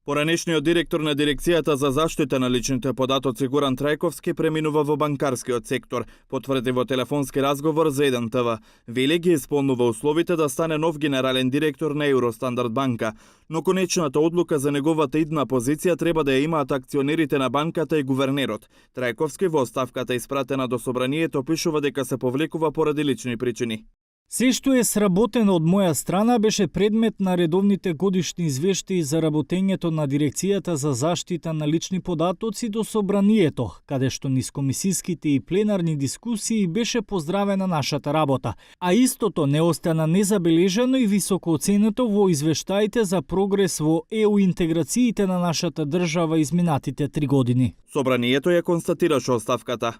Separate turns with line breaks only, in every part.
Поранешниот директор на Дирекцијата за заштита на личните податоци Горан Трајковски преминува во банкарскиот сектор, потврди во телефонски разговор за 1 ТВ. Вели ги исполнува условите да стане нов генерален директор на Евростандард банка, но конечната одлука за неговата идна позиција треба да ја имаат акционерите на банката и гувернерот. Трајковски во оставката испратена до собранието пишува дека се повлекува поради лични причини.
Се што е сработено од моја страна беше предмет на редовните годишни извештаи за работењето на Дирекцијата за заштита на лични податоци до собранието, каде што низ комисиските и пленарни дискусии беше поздравена нашата работа, а истото не остана незабележано и високо оценето во извештаите за прогрес во ЕУ интеграциите на нашата држава изминатите 3 години.
Собранието ја констатираше оставката.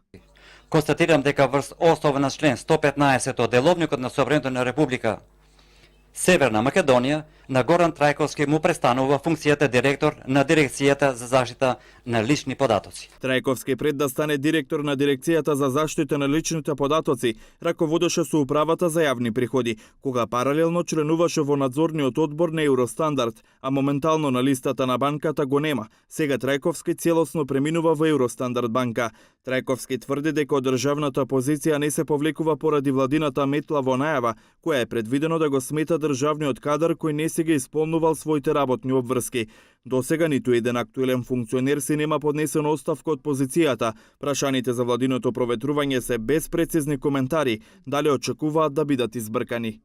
Констатирам дека врз основа на член 115 од Деловникот на Собранието на Република Северна Македонија, на Горан Трајковски му престанува функцијата директор на Дирекцијата за заштита на лични податоци.
Трајковски пред да стане директор на Дирекцијата за заштита на личните податоци, раководеше со управата за јавни приходи, кога паралелно членуваше во надзорниот одбор на Евростандард, а моментално на листата на банката го нема. Сега Трајковски целосно преминува во Евростандард банка. Трајковски тврди дека државната позиција не се повлекува поради владината метла во најава, која е предвидено да го смета државниот кадар кој не се ги исполнувал своите работни обврски. До сега ниту еден актуелен функционер се нема поднесена оставка од позицијата. Прашаните за владиното проветрување се без прецизни коментари, дали очекуваат да бидат избркани.